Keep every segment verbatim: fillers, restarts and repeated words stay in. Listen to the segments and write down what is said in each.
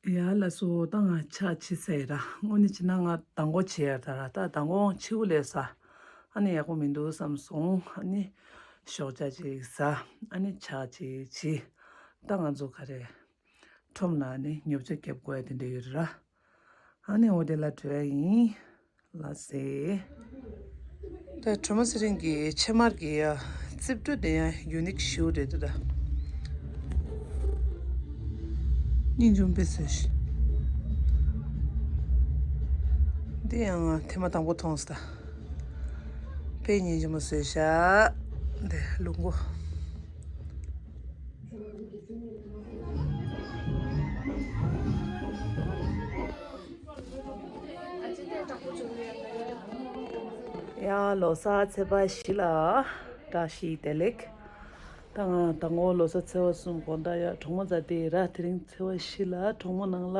ཡ་ལགས་སོ། ད་ང་ཕྱག་ཕྱིས་ཚར་ཡིན་ར། དངོས་གནས་བྱས་ན་ང་མདང་དགོང་བྱས་ཡ་ད་ར། ད་མདང་དགོང་ཕྱི་པོ་ལས་ཟ། ཨ་ནི་ཡག་པོ་མི་འདུག་བསམ་སོང་། ཨ་ནི་ཞོགས་ཇ་ཅིག་ཟ། ཨ་ནི་ཕྱག་ཅིག་བྱས། ད་ང་ཚོ་ག་རེ། ཁྲོམ་ལ་ནི་ཉོ་ཆ་རྒྱབ་དགོས་ཡ་དེ་འདྲ་ཡོད་རེད་ར། ཨ་ནི་འོ་དེ་ལ་འགྲོ་ཡ་ཡིན། ལགས་སེ། ད་གྲོ་མོ་ཚེ་རིང་གི་ཕྱེ་མར་གྱི་ཡ་རྩིབ་འགྲོ་དེ་ཡང་ཡུ་ནིག་ཞེ་པོ་རེད་འདུག་ད། སྙིང་རྗེ་མོ་དཔེ་བཟོས་ཤག་འདི་ཡང་ང་ཐེངས་མ་དང་པོ་མཐོང་སོང་ད། དཔེ་སྙིང་རྗེ་མོ་བཟོས་ཤག་འདི་ལུག་མགོ། ཡ་ལོ་གསར་ཚེས་པ་བཞི་ལ་བཀྲ་ཤིས་བདེ་ལེགས། ད་ང་དང་པོ་ལོ་གསར་ཚེས་པ་གསུམ་དགོང་དག་ཡ་གྲོགས་མོ་རྩ་དེ་ར། དེ་རིང་ཚེས་པ་བཞི་ལ་གྲོགས་མོ་ནང་ལ་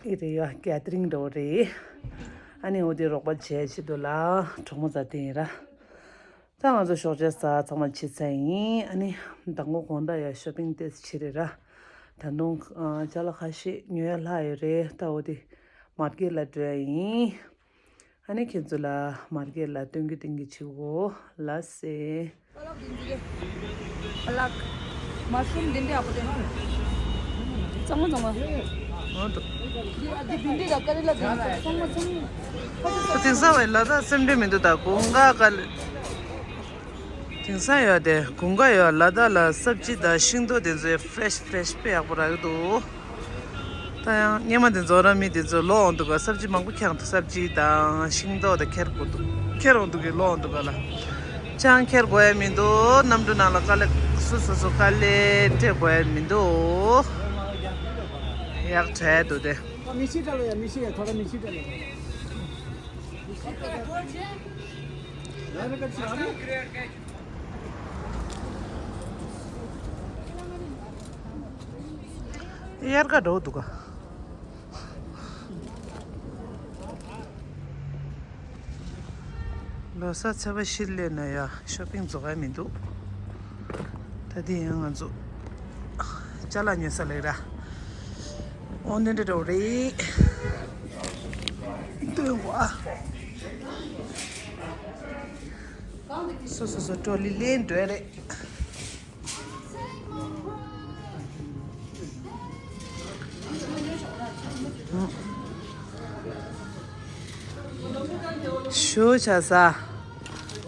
ཨི་རེ་ཡ་གེ་ཐི་རིང་འགྲོ་རེད། ཨ་ནི་འོ་དེ་རོགས་པ་བྱས་ཆེད་དུ་ལ་གྲོགས་མོ་རྩ་དེ་ཡིན་ར། ད་ང་ཚོ་ཞོགས་ཇ་ཟ་ཚང་མ་ཕྱིན་ཚར་ཡིན། ཨ་ནི་མདང་དགོང་དགོང་དག་ཡ་ཤོ་པིང་ཏོག་ཙམ་བྱས་རེད་ར། ད་དུང་ཨ་ཅ་ལག་ཁ་ཤས་ཉོ་ཡ་ལྷག་ཡོད་རེད། ད་འོ་དེ་མར་ཀེཊ་ལ་འགྲོ་ཡ་ཡིན། ཨ་ནི་ཁྱེད་ཚོ་ལ་མར་ཀེཊ་ལ་སྟོན་གི་སྟོན་གི་བྱེད་གོ། ལགས་སེ། ལགས། མ་ཤུམ་དེ་འདྲ་ཡག་པོ་དེ། གཙང་མ་གཙང་མ། འོ་འགྲོ། འདི་ཨ་འདི་བིན་འདི་དང་ཀ་རེ་ལ་དེ་གཙང་མ་གཙང་མ། དེང་སང་བའི་ལ་དྭགས་སེམས་ཁྲལ་མི་འདུག་ད་དགུན་ཁ་ག་ལ། དེང་སང་ཡོད་དེ་དགུན་ཁ་ཡོད། ལ་དྭགས་ལ་སབ་ཇི་དང་ཤིང་ཏོག་དེ་ཚོའི་ཕེ་རེ་ཤི་ཕེ་རེ་ཤི་དཔེ་ཡག་པོ་རག་གི་འདུག་ད་ཡང་སྔོན་མ་དེ་ཚོ་ར་མི་དེ་ཚོ་ལོག་འོང་འདུག་ག་སབ་ཇི་མང་པོ་ཁྱེར་འདུག་སབ་ཇི་དང་ཤིང་ཏོག་དང་ཁྱེར་དགོས་འདུག་ཁྱེར་འོང་འདུག་གི་ལོག་འོང་འདུག་ག་ལ། ཅང་ཁྱེར་དགོས་ཡ་མི་འདུག་གནམ་གྲུ་ནང་ལ་དཀའ་ལས་སོ་སོ་སོ་དཀའ་ལས་སྤྲད་དགོས་ཡ་མི་འདུག་ཡག་དྲག་འདུག་དེ། མི་ཤི་དྲ་ལ་ཡ་མི་ཤི་ཡ་ཐོ་ར་མི་ཤི་དྲ་ལ་ཡ། དབྱར་ཁ་འགྲོ་འདུག་ག་ལོ་གསར་ཚེས་པ་བཞི་སླེབས་ན་ཡ་ཤོ་པིང་རྫོགས་ཡ་མི་འདུག་ད་དེ་ཡང་ང་ཚོ་ཅ་ལག་ཉོ་ས་ལེགས་ར། འོ་འདི་འདྲ་འགྲོ་རེད། སྟོན་གོ་ཨ། སོ་སོ་སོ་ཏྲོ་ལི་ལེན་འགྲོ་ཡ་རེད། ཞོ་ཆ་ས།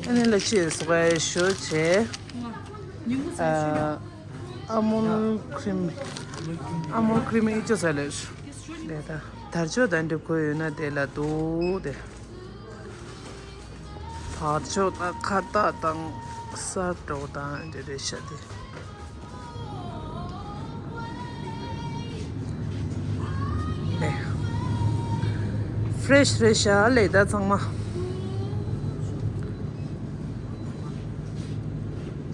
ཨ་ནི་ལ་ཕྱིས་སུ་བའི་ཞོ་ཆེ། ཨ་ཨ་མུལ་ཁྲིམ། ཨ་མུལ་ཁྲིམ་ཨི་ཅོ་ས་ལེ། དེ་ད་དར་ལྕོག་དང་འདྲ་དགོས་ཡོད་ན་དེ་ལ་འདུག་དེ། དར་ལྕོག་དང་ཁ་བཏགས་དང་གསར་འགྲོ་དང་འདི་རེད་ཤག་དེ། ལེ། ཕེ་རེ་ཤི་རེད་ཤག་ལེ་ད་ཚང་མ།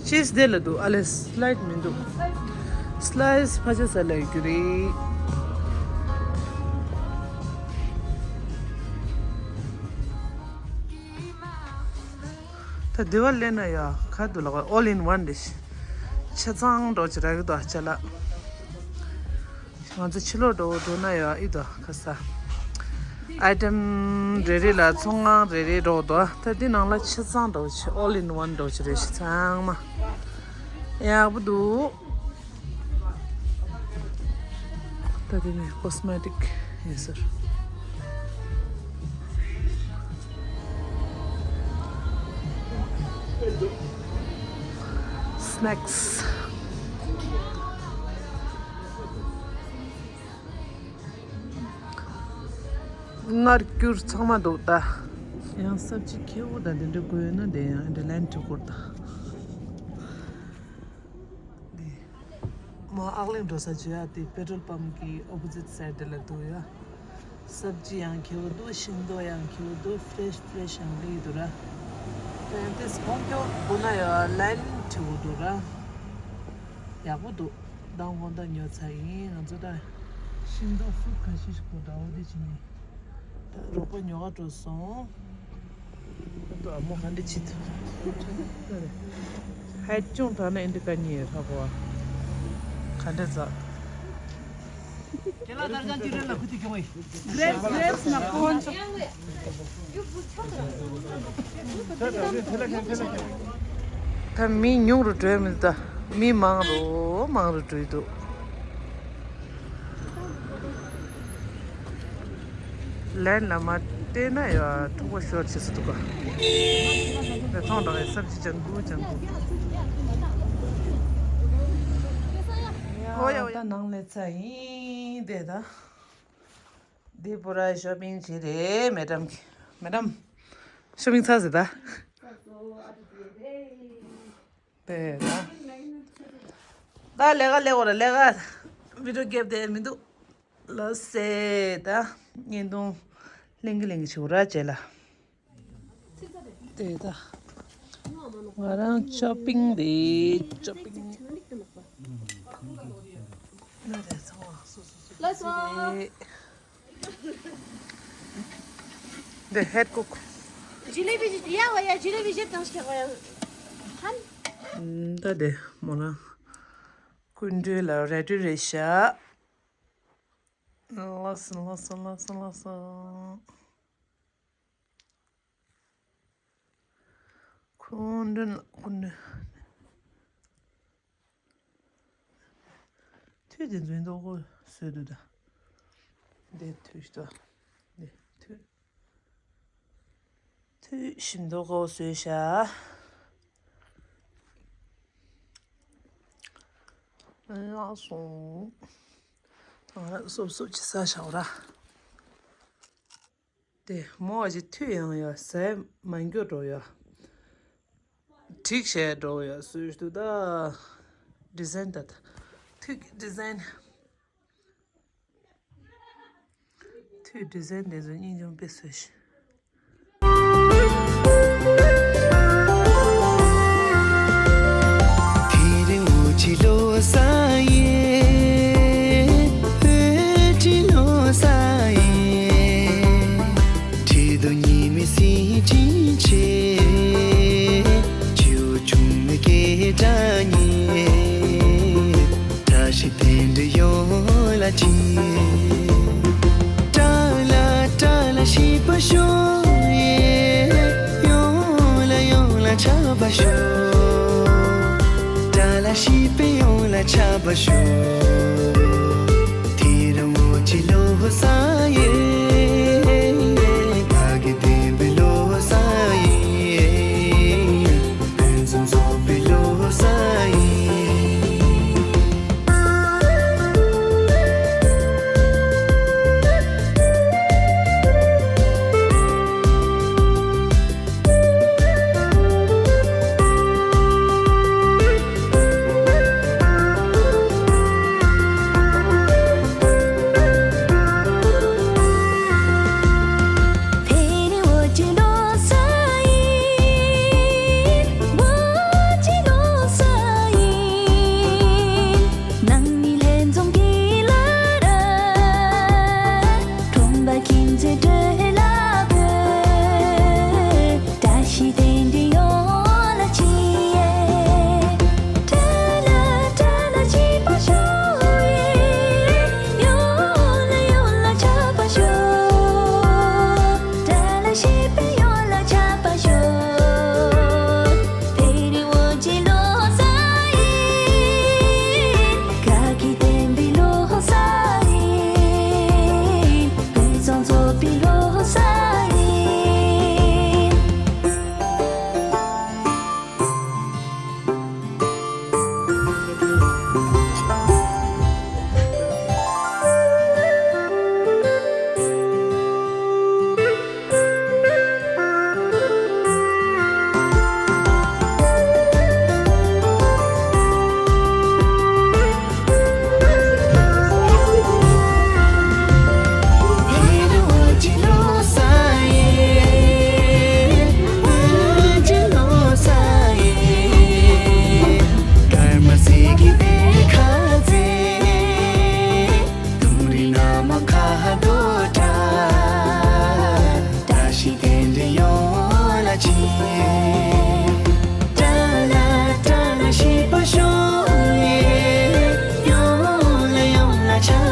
ཅིས་དེ་ལ་འདུག་ཨ་ལེ་སི་ལའེ་ཌི་མི་འདུག་སི་ལའེ་སི་ཕ་ཆ་ས་ལ་རྒྱུ་རེད། ད་དེ་བ་ལེན་ན་ཡ་ཁ་དུ་ལག་ཨོལ་ཨིན་ཝན་རེད། ཆ་ཚང་འགྲོ་ཅི་ར་གི་དོ་ཅ་ལག་ང་ཚོ་ཕྱི་ལོགས་འགྲོ་འགྲོ་ན་ཡ་ཨི་དོ་ཁ་ས། ཨའི་ཊེམ་རེ་རེ་ལ་ཚོང་ཁང་རེ་རེ་འགྲོ་དོ། ད་འདི་ནང་ལ་ཆ་ཚང་འགྲོ་ཆེ་ཨོལ་ཨིན་ཝན་འགྲོ་ཆེ་རེད་ཤི་ཚང་མ། ཡག་པོ་འདུག་ད་དེ་ནས་ཀོ་སི་མེ་ཊིག་ཡིན་ཟེར། སི་ནེག་སི། མངར་སྐྱུར་ཚང་མ་འདུག་ད། ཡང་སབ་ཇི་ཁེ་བོ་དང་དེ་འདྲ་དགོས་ཡོད་ན་དེ་ཡང་འདི་ལན་ཁྲི་སྐོར་དང་། འདི། མོ་ཨག་གླིང་འགྲོ་ས་བྱོས་ཡ་དེ་པེ་ཊོལ་པམ་གི་ཨོ་པོ་ཟིཊ་སའིཌ་དེ་ལ་འདུག་ཡ། སབ་ཇི་ཡང་ཁེ་བོ་འདུག་ཤིང་ཏོག་ཡང་ཁེ་བོ་འདུག་ཕེ་རེ་ཤི་ཕེ་རེ་ཤི་ཡང་ལི་འདུག་ར། ད་ཡང་དེ་སི་ཁོང་ཁྱོ་དགོས་ན་ཡ་ལན་ཁྲི་བོ་འདུག་ར། ཡག་པོ་འདུག་མདང་དགོང་དག་ཉོ་ཚར་ཡིན། ང་ཚོ་ད་ཤིང་ཏོག་ཧྥུ་རུཊ་ཁ་ཤས་ཤིག་གོ་འདྲ་བོ་དེ་བྱས་ནས་ད་རོགས་པ་ཉོ་ག་འགྲོ་སོང་། ད་ཨ་མོ་ག་འདྲ་བྱེད་ཐུབ། ཧའེ་ཊི་ཅུང་དྲག་ན་ཨེ་འདྲ་དཀའ་ཉེ་ཧྲ་གོ་བ། ག་འདྲ་ཟ། ད་མི་ཉུང་རུ་འགྲོ་མི་འདུག་མི་མང་རུ་མང་རུ་འགྲོ་གི་འདུག་ལན་ལ་མ་བལྟས་ན་ཡ་འཁྲུག་པ་ཤོར་ཆེ་སུ་འདུག་ག་ད་ཐོང་འདྲ་བའི་སབ་ཇི་ཅང་གུ་ཅང་གུ། ཨོ་ཡ་ཨོ་ཡ། ད་ནང་ལས་ཚ་ཡིན་དེ་ད། འདི་པུ་ར་ཤོ་པིང་བྱེད་རེད་མེ་ཌམ་གི། མེ་ཌམ། ཤོ་པིང་ཚར་ཟེར་ད། དེ་ད། ད་ལས་ཀ་ལས་འོ་ར་ལས་ཀ། བི་ཌིའོ་རྒྱབ་དེ་མི་འདུག་ལ་སེ་ད། བརྙན་ཐུང་ལེན་གི་ལེན་གི་བྱེད་འོ་ར་བྱེད་ལ། དེ་ད། ང་རང་ཤོ་པིང་རེད་ཤོ་པིང་། ལ་སོ། འདི་ཧེད་ཀུག་ཇི་ལེ་བི་ཡ་བ་ཡ་ཇི་ལེ་བི་ཞིབ་དང་ཞིག་བ་ཡ། ཧན། ད་དེ་མོ་རང་། སྐུ་མདུན་ལ་རེ་ཏི་རེ་ཤ། ལགས་སོ་ལགས་སོ་ལགས་སོ་ལགས་སོ། སྐུ་མདུན་ལ་སྐུ་མདུན། དུས་དེ་ཚོའི་མདོག་ཁོ་བཟོས་འདུག་ད། འདི་དུས་ཤིག་ད། འདི་དུས། དུས་ཤིག་མདོག་ཁོ་བཟོས་ཤག་ལགས་སོ། ད་ང་རང་སོབ་སོབ་ཅིག་ཟ་བཞག་ར། དེ་མོ་བ་ཅིག་མཐུད་ཡང་ཡ་ཟས་མ་འགྱོ་འགྲོ་ཡ། འགྲིག་བྱས་འགྲོ་ཡ་སུས་ཏུ་ད། ཌི་ཟའིན་ད་ད། མཐུད་ཀྱི་ཌི་ཟའིན། མཐུད་ཌི་ཟའིན་དེ་ཚོ་སྙིང་རྗེ་མོ་དཔེ་བཟོས་ཤིང་། དེ་རིང་འོ་ཅི་ལོ་ས་ཡེ། འོ་ཅི་ལོ་ས་ཡེ། ཁྲི་དོ་ཉི་མི་སི་ཅིན་ཆེ། ཆུ་ཆུང་མི་སྐད་སྒྲ་ཉེ། བཀྲ་ཤིས་རྟེན་འབྲེལ་ཡོང་ལ་ཅི། ཏྲ་ལ་ཏྲ་ལ་ཤི་པ་ཤོ་ཡེ། ཡོང་ལ་ཡོང་ལ་ཆ་པ་ཤོ། ཏྲ་ལ་ཤི་པེ་ཡོང་ལ་ཆ་པ་ཤོ། དེ་རིང་འོ་ཅི་ལོ་ས་ཡེ། ད་གི་དེ་བི་ལོ་ས་ཡེ། ཕུན་སུམ་ཚོགས་པའི་ལོ་གསར་ཡིན།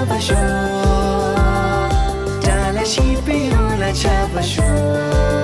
པ་ཤོག་དགྲ་ལ་ཞི་བའི་འོག་ལ་ཆགས་པ་ཤོག